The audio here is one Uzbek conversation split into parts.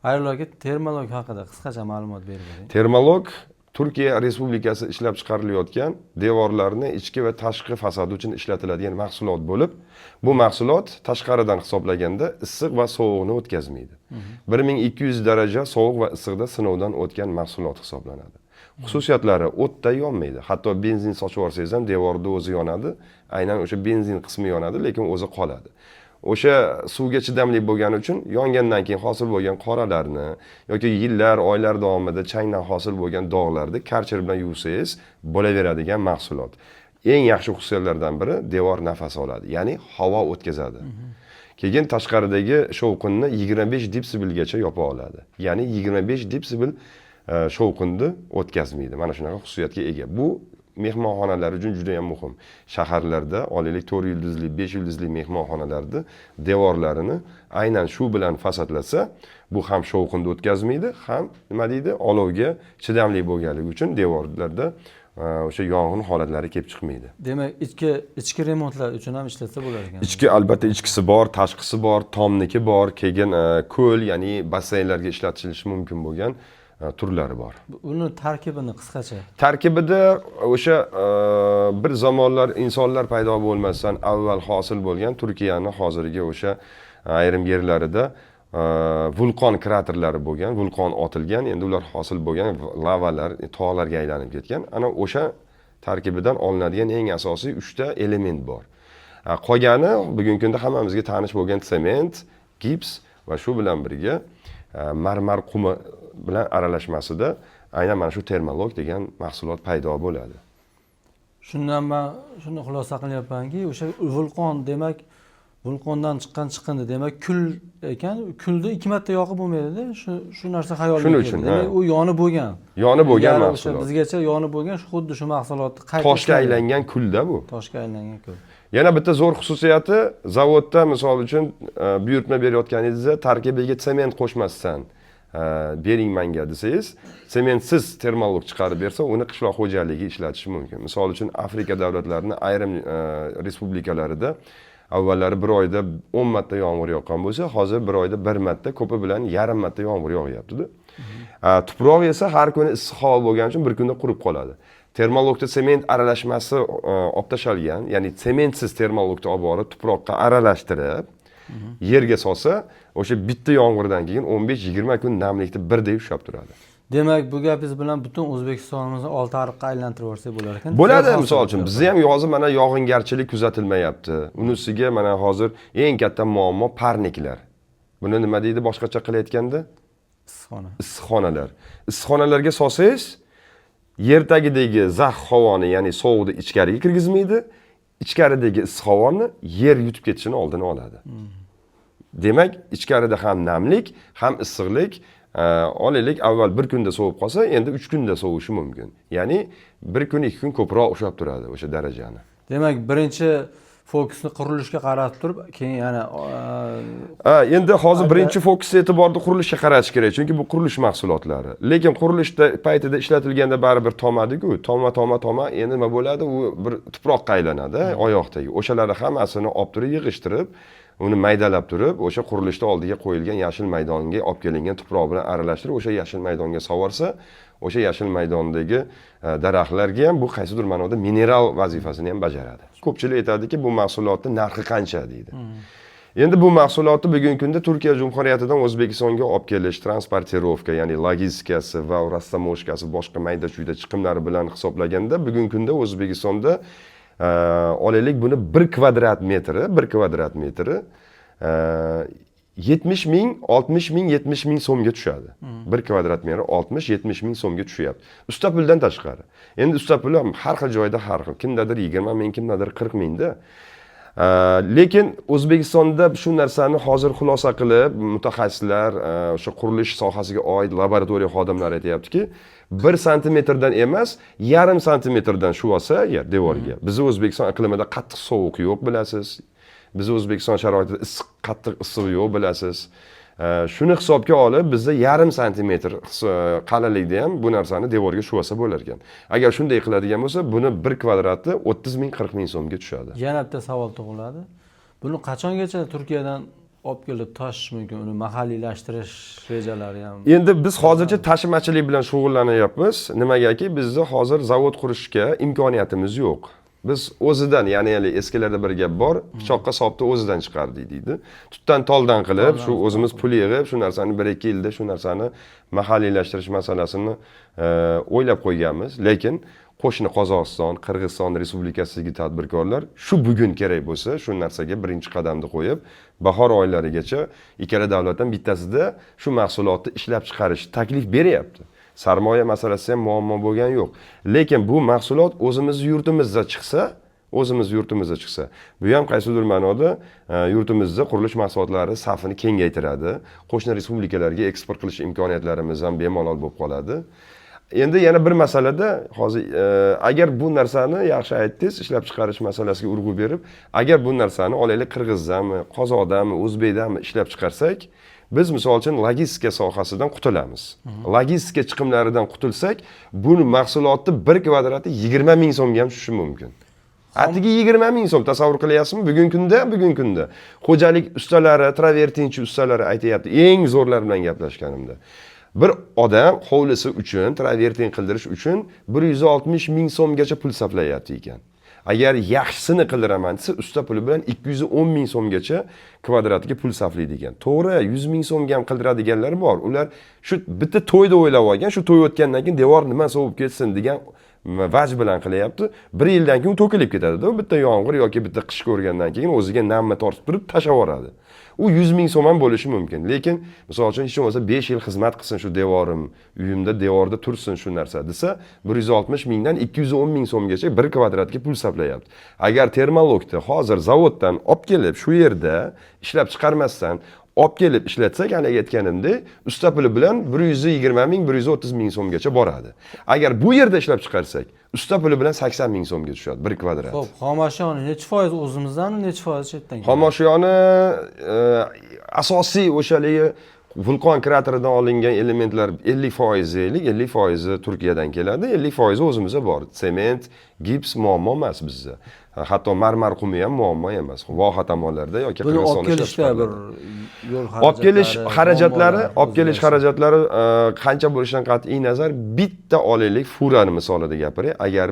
Xayrullo aka, termolog haqida qisqacha ma'lumot berib bering. Termolog Turkiya Respublikasi ishlab chiqarilayotgan devorlarni ichki va tashqi fasadi uchun ishlatiladigan mahsulot bo'lib, bu mahsulot tashqaridan hisoblaganda issiq va sovuqni o'tkazmaydi. 1200 daraja sovuq va issiqda sinovdan o'tgan mahsulot hisoblanadi. Xususiyatlari: o'tda yonmaydi. Hatto benzin sochib yuborsangiz ham devorda o'zi yonadi. Aynan o'sha benzin qismi yonadi, lekin o'zi qoladi. O'sha suvga chidamli bo'lgani uchun yongandan keyin hosil bo'lgan qoralarni yoki yillar, oylar davomida changdan hosil bo'lgan dog'larni karcher bilan yuvsangiz bo'laveradigan mahsulot. Eng yaxshi xususiyatlardan biri, devor nafas oladi, ya'ni havo o'tkazadi. Keyin tashqaridagi shovqinni 25 detsibelgacha yopa oladi, ya'ni 25 detsibel shovqinni o'tkazmaydi. Mana shunaqa xususiyatga ega. Bu mehmonxonalar uchun juda yam muhim. Shaharlarda, olaylik, 4 yulduzli, 5 yulduzli mehmonxonalarda devorlarini aynan shu bilan fasadlasa, bu ham shovqinni o'tkazmaydi, ham, nima deydi, olovga chidamli bo'lganligi uchun devorlarda o'sha yong'in holatlari kelib chiqmaydi. Demak, ichki remontlar uchun ham ishlatsa bo'lar ekan. Ichki, albatta, ichkisi bor, tashqisi bor, tomniki bor, keyin ko'l, ya'ni basseynlarga ishlatilishi mumkin bo'lgan turlari bor. Uni tarkibini qisqacha. Tarkibida o'sha bir zamonlar insonlar paydo bo'lmasdan avval hosil bo'lgan Turkiyani hozirgi o'sha ayrim yerlarida vulqon kraterlari bo'lgan, vulqon otilgan, endi ular hosil bo'lgan lavalar tog'larga aylanib ketgan. Ana o'sha tarkibidan olinadigan eng asosiy uchta element bor. Qolgani bugungi kunda hammamizga tanish bo'lgan sement, gips va shu bilan birga marmar qumi bilan aralashmasida aynan mana shu termolog degan mahsulot paydo bo'ladi. Shundan man shuni xulosa qilyapmanki, o'sha vulqon, demak, vulqondan chiqqan chiqindi, demak, kul ekan. Kulni ikki marta yoqib bo'lmaydida. Shu narsa xayolimga Shuning keldi. uchun, Demak, ha. u yonib bo'lgan. Yonib bo'lgan Ilgari o'sha mahsulot. bizgacha yonib bo'lgan, shu xuddi shu mahsulotni qayta Toshga ishlagan. aylangan kulda bu. Toshga aylangan kul. Yana bitta zo'r xususiyati, zavodda, misol uchun, buyurtma berayotganingizda tarkibiga sement qo'shmasdan bering manga desangiz, sementsiz termolog chiqarib bersa, uni qishloq xo'jaligi ishlatishi mumkin. Misol uchun, Afrika davlatlarini ayrim respublikalarida avvallari bir oyda 10 marta yomg'ir yoqqan bo'lsa, hozir bir oyda bir marta, ko'pi bilan yarim marta yomg'ir yog'yaptida. Tuproq esa har kuni issiq havo bo'lgani uchun bir kunda qurib qoladi. Termologda sement aralashmasi olib tashalgan, ya'ni sementsiz termologni olib borib tuproqqa aralashtirib yerga solsa, o'sha bitta yomg'irdan keyin 15-20 kun namlikni birdek ushlab turadi. Demak, bu gapingiz bilan butun O'zbekistonimizni olti ariqqa aylantirib yuborsak bo'lar ekan. Bo'ladi. Hosil Misol uchun, bizni ham yozib mana yog'ingarchilik kuzatilmayapti. Uni ustiga mana hozir eng katta muammo парник lar. Buni nima deydi boshqacha qilayotganda? Issiqxona. Issiqxonalar. Issiqxonalarga solsangiz, yer tagidagi zax havoni, ya'ni sovuqni ichkariga kirgizmaydi, ichkaridagi issiq havoni yer yutib ketishini oldini oladi. Demak, ichkarida ham namlik, ham issiqlik. Olaylik, avval bir kunda sovib qolsa, endi 3 kunda sovishi mumkin, ya'ni bir kun, 2 kun ko'proq ushlab turadi o'sha darajani. Demak, birinchi fokusni qurilishga qaratib turib, keyin yana Ha, endi hozir birinchi fokus, e'tiborni qurilishga qaratish kerak, chunki bu qurilish mahsulotlari. Lekin qurilishda paytida ishlatilganda baribir tomadiku, toma, toma, toma, endi nima bo'ladi? U bir tuproqqa aylanadi oyoqdagi. O'shalarni hammasini olib turib, yig'ishtirib, uni maydalab turib, o'sha qurilishda oldiga qo'yilgan yashil maydonga olib kelingan tuproq bilan aralashtirib, o'sha yashil maydonga sovorsa, o'sha yashil maydondagi daraxtlarga ham bu qaysidir ma'noda mineral vazifasini ham bajaradi. Ko'pchilik aytadiki, bu mahsulotni narxi qancha deydi. Endi bu mahsulotni bugungi kunda Turkiya Jumhuriyatidan O'zbekistonga olib kelish, транспортировка, ya'ni logistikasi va растаможка si, boshqa mayda chuyda chiqimlari bilan hisoblaganda, bugungi kunda O'zbekistonda, olaylik, buni 1 kvadrat metri, 1 kvadrat metri 70 ming, 60 ming, 70 ming so'mga tushadi. 1 kvadrat metri 60-70 ming so'mga tushyapti, usta puldan tashqari. Endi usta puli ham har xil joyda har xil, kimdadir 20 ming, kimdadir 40 mingda. Lekin O'zbekistonda shu narsani hozir xulosa qilib, mutaxassislar, o'sha qurilish sohasiga oid laboratoriya xodimlari aytyaptiki, 1 santimetrdan emas, yarim santimetrdan shu olsa agar devorga, bizni O'zbekiston iqlimida qattiq sovuq yo'q, bilasiz, bizni O'zbekiston sharoitida issiq, qattiq issiq yo'q, bilasiz. Shuni hisobga olib, bizda yarim santimetr qalinlikda ham bu narsani devorga shuvasa bo'lar ekan. Agar shunday qiladigan bo'lsa, buni 1 kvadrati 30 ming, 40 ming so'mga tushadi. Yana bitta savol tug'iladi: buni qachongacha Turkiyadan olib kelib tashish mumkin? Uni mahalliylashtirish rejalari ham. Endi biz hozircha tashimachilik bilan shug'ullanyapmiz. Nimagaki, bizni hozir zavod qurishga imkoniyatimiz yo'q. Biz o'zidan, ya'ni hali eskilarda bir gap bor, pichoqqa sopni o'zidan chiqardik deydi. Tutdan toldan qilib, shu o'zimiz pul yig'ib, shu narsani 1-2 yilda shu narsani mahalliylashtirish masalasini o'ylab qo'yganmiz. Lekin qo'shni Qozog'iston, Qirg'iziston Respublikasidagi tadbirkorlar shu bugun kerak bo'lsa, shu narsaga birinchi qadamni qo'yib, bahor oylarigacha ikkala davlatdan bittasida shu mahsulotni ishlab chiqarish taklif beryapti. Sarmoya masalasi ham muammo bo'lgani yo'q. Lekin bu mahsulot o'zimiz yurtimizda chiqsa, o'zimiz yurtimizda chiqsa, bu ham qaysidir ma'noda yurtimizda qurilish mahsulotlari safini kengaytiradi. Qo'shni respublikalarga eksport qilish imkoniyatlarimiz ham bemalol bo'lib qoladi. Endi yana bir masalada hozir agar bu narsani yaxshi aytdingiz, ishlab chiqarish masalasiga urg'u berib, agar bu narsani olaylik qirg'izdami, qozoqdami, o'zbekdami ishlab chiqarsak, biz misol uchun logistika sohasidan qutulamiz. Logistika chiqimlaridan qutulsak, bu mahsulotni bir kvadrati 20 ming so'mga ham tushishi mumkin. Atigi 20 ming so'm, tasavvur qilyapsizmi? Bugungi kunda xo'jalik ustalari, travertinchi ustalari aytyapti, eng zo'rlar bilan gaplashganimda. Bir odam hovlisi uchun travertin qildirish uchun 160 ming so'mgacha pul sarflayapti ekan. Agar yaxshisini qildiraman desa, usta puli bilan 210 ming so'mgacha kvadratiga pul sarflaydi ekan. To'g'ri, 100 ming so'mga ham qildiradiganlar bor. Ular shu bitta to'yda o'ylab olgan, shu to'y o'tgandan keyin devor nima sovib ketsin degan vaj bilan qilyapti. Bir yildan keyin u to'kilib ketadi-da, bitta yomg'ir yoki bitta qish ko'rgandan keyin o'ziga namni tortib turib tashlab yuboradi. U 100 ming so'm ham bo'lishi mumkin. Lekin misol uchun hech bo'lmasa 5 yil xizmat qilsin shu devorim, uyimda devorda tursin shu narsa desa, 160 mingdan 210 ming so'mgacha bir kvadratga pul sarflayapti. Agar termalokni hozir zavoddan olib kelib shu yerda ishlab chiqarmasdan olib kelib ishlatsak, haligi aytganimdek, usta puli bilan 120 ming, 130 ming so'mgacha boradi. Agar bu yerda ishlab chiqarsak, usta puli bilan 80 ming so'mga tushadi bir kvadrat. Xo'p, xomashyoni nechi foiz o'zimizdan, nechi foiz chetdan keladi? Xomoshyoni asosiy o'sha haligi vulqon krateridan olingan elementlar 50% deylik, 50 foizi Turkiyadan keladi, 50 foizi o'zimizda bor. Sement, gips muammo emas bizda. Hatto marmar qumi ham muammo emas. Voha tomonlarda yoki Buni olib Qirg'izistonda ishlab kelishda bir chiqariladi. yo'l Olib kelish xarajatlari, muammolar olib kelish o'zgarsa. xarajatlari qancha bo'lishidan qat'iy nazar, bitta olaylik furani misolida gapiray. Agar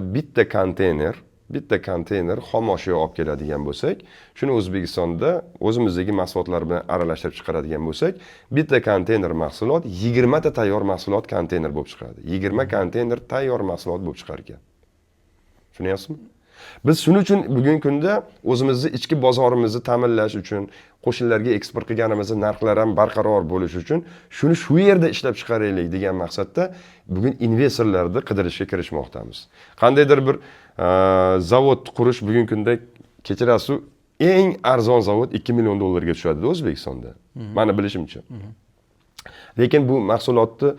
bitta konteyner xomashyo olib keladigan bo'lsak, shuni O'zbekistonda o'zimizdagi mahsulotlar bilan aralashtirib chiqaradigan bo'lsak, bitta konteyner mahsulot 20 ta tayyor mahsulot konteyner bo'lib chiqadi. 20 konteyner tayyor mahsulot bo'lib chiqar ekan. Tushunyapsizmi? Biz shuning uchun bugungi kunda o'zimizni ichki bozorimizni ta'minlash uchun, qo'shnilarga eksport qilganimizda narxlar ham barqaror bo'lishi uchun shuni shu yerda ishlab chiqaraylik degan maqsadda bugun investorlarni qidirishga kirishmoqdamiz. Qandaydir bir zavod qurish bugungi kunda, kechirasiz, eng arzon zavod 2 million dollarga tushadi O'zbekistonda. Mani bilishimcha. Lekin bu mahsulotni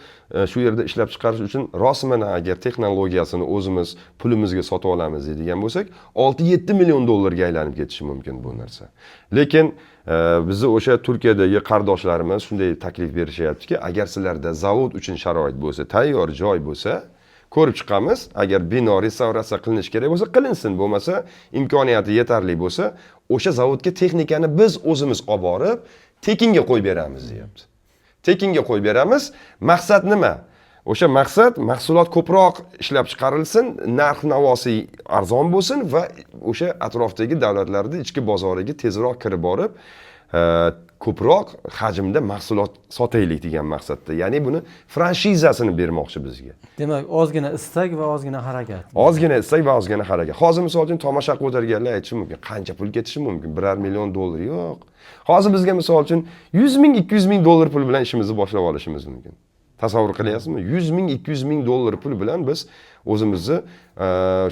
shu yerda ishlab chiqarish uchun rostmana agar texnologiyasini o'zimiz pulimizga sotib olamiz deydigan bo'lsak, 6-7 million dollarga aylanib ketishi mumkin bu narsa. Lekin bizni o'sha Turkiyadagi qardoshlarimiz shunday taklif berishyaptiki, agar sizlarda zavod uchun sharoit bo'lsa, tayyor joy bo'lsa, ko'rib chiqamiz. Agar bino restavratsiya qilinishi kerak bo'lsa, qilinsin, bo'lmasa imkoniyati yetarli bo'lsa, o'sha zavodga texnikani biz o'zimiz olib borib, tekinga qo'yib beramiz deyapti. Tekinga qo'yib beramiz. Maqsad nima? O'sha maqsad mahsulot ko'proq ishlab chiqarilsin, narx navosi arzon bo'lsin va o'sha atrofdagi davlatlarni ichki bozoriga tezroq kirib borib, ko'proq hajmda mahsulot sotaylik degan maqsadda. Ya'ni buni franshizasini bermoqchi bizga. Demak, ozgina istak va ozgina harakat. Ozgina istak va ozgina harakat. Hozir misol uchun tomosha qilib o'tirganlar aytishi mumkin, qancha pul ketishi mumkin? Biror million dollar yo'q. Hozir bizga misol uchun 100 ming, 200 ming dollar pul bilan ishimizni boshlab olishimiz mumkin. Tasavvur qilyapsizmi? 100 ming, 200 ming dollar pul bilan biz o'zimizni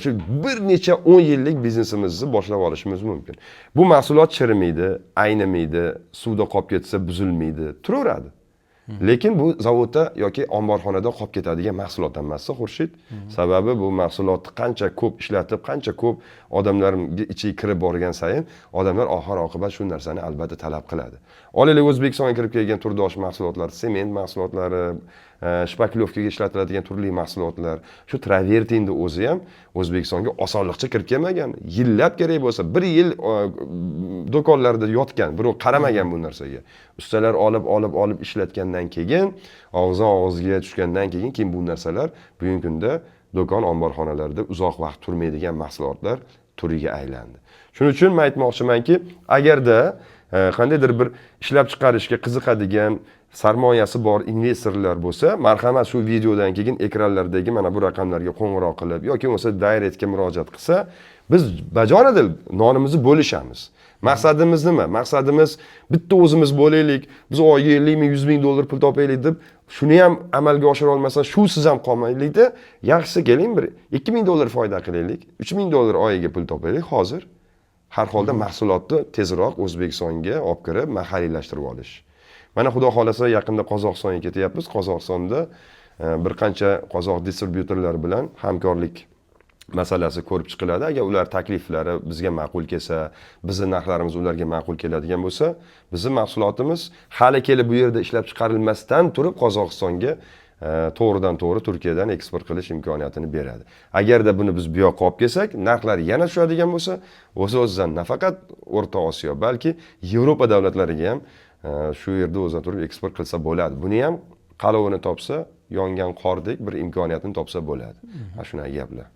shu bir necha 10 yillik biznesimizni boshlab olishimiz mumkin. Bu mahsulot chirimaydi, aynimaydi, suvda qolib ketsa buzilmaydi, turaveradi. Lekin bu zavodda yoki omborxonada qolib ketadigan mahsulot emas, Xurshid. Sababi bu mahsulotni qancha ko'p ishlatib, qancha ko'p odamlarga ichiga kirib borgan sayin odamlar oxir oqibat shu narsani albatta talab qiladi. Olaylik, O'zbekistonga kirib kelgan turdosh mahsulotlar, sement mahsulotlari, шпаклёвка ga ishlatiladigan turli mahsulotlar, shu travertinni o'zi ham O'zbekistonga osonlikcha kirib kelmagan. Yillab, kerak bo'lsa bir yil do'konlarda yotgan, birov qaramagan bu narsaga. Ustalar olib, olib, olib ishlatgandan keyin, og'izdan og'izga tushgandan keyin bu narsalar bugungi kunda do'kon omborxonalarida uzoq vaqt turmaydigan mahsulotlar turiga aylandi. Shuning uchun man aytmoqchimanki, agarda qandaydir bir ishlab chiqarishga qiziqadigan, sarmoyasi bor investorlar bo'lsa, marhamat, shu videodan keyin ekranlardagi mana bu raqamlarga qo'ng'iroq qilib yoki bo'lmasa directga murojaat qilsa, biz bajonidil nonimizni bo'lishamiz. Maqsadimiz nima? Maqsadimiz bitta o'zimiz bo'laylik, biz oyiga 50 ming, 100 ming dollar pul topaylik deb, shuni ham amalga oshira olmasdan shusiz ham qolmaylikda. Yaxshisi, keling, bir 2000 dollar foyda qilaylik, 3000 dollar oyiga pul topaylik hozir. Har holda mahsulotni tezroq O'zbekistonga olib kirib, mahalliylashtirib olish. Mana, xudo xohlasa, yaqinda Qozog'istonga ketyapmiz. Qozog'istonda bir qancha qozoq distribyutorlar bilan hamkorlik masalasi ko'rib chiqiladi. Agar ular takliflari bizga ma'qul kelsa, bizni narxlarimiz ularga ma'qul keladigan bo'lsa, bizni mahsulotimiz hali kelib bu yerda ishlab chiqarilmasdan turib Qozog'istonga to'g'ridan to'g'ri Turkiyadan eksport qilish imkoniyatini beradi. Agarda buni biz bu yoqqa olib kelsak, narxlar yana tushadigan bo'lsa, o'z o'zidan nafaqat O'rta Osiyo, balki Yevropa davlatlariga ham shu yerda o'zidan turib eksport qilsa bo'ladi. Buni ham qalovini topsa, yongan qordek bir imkoniyatini topsa bo'ladi. Mana shunaqa gaplar.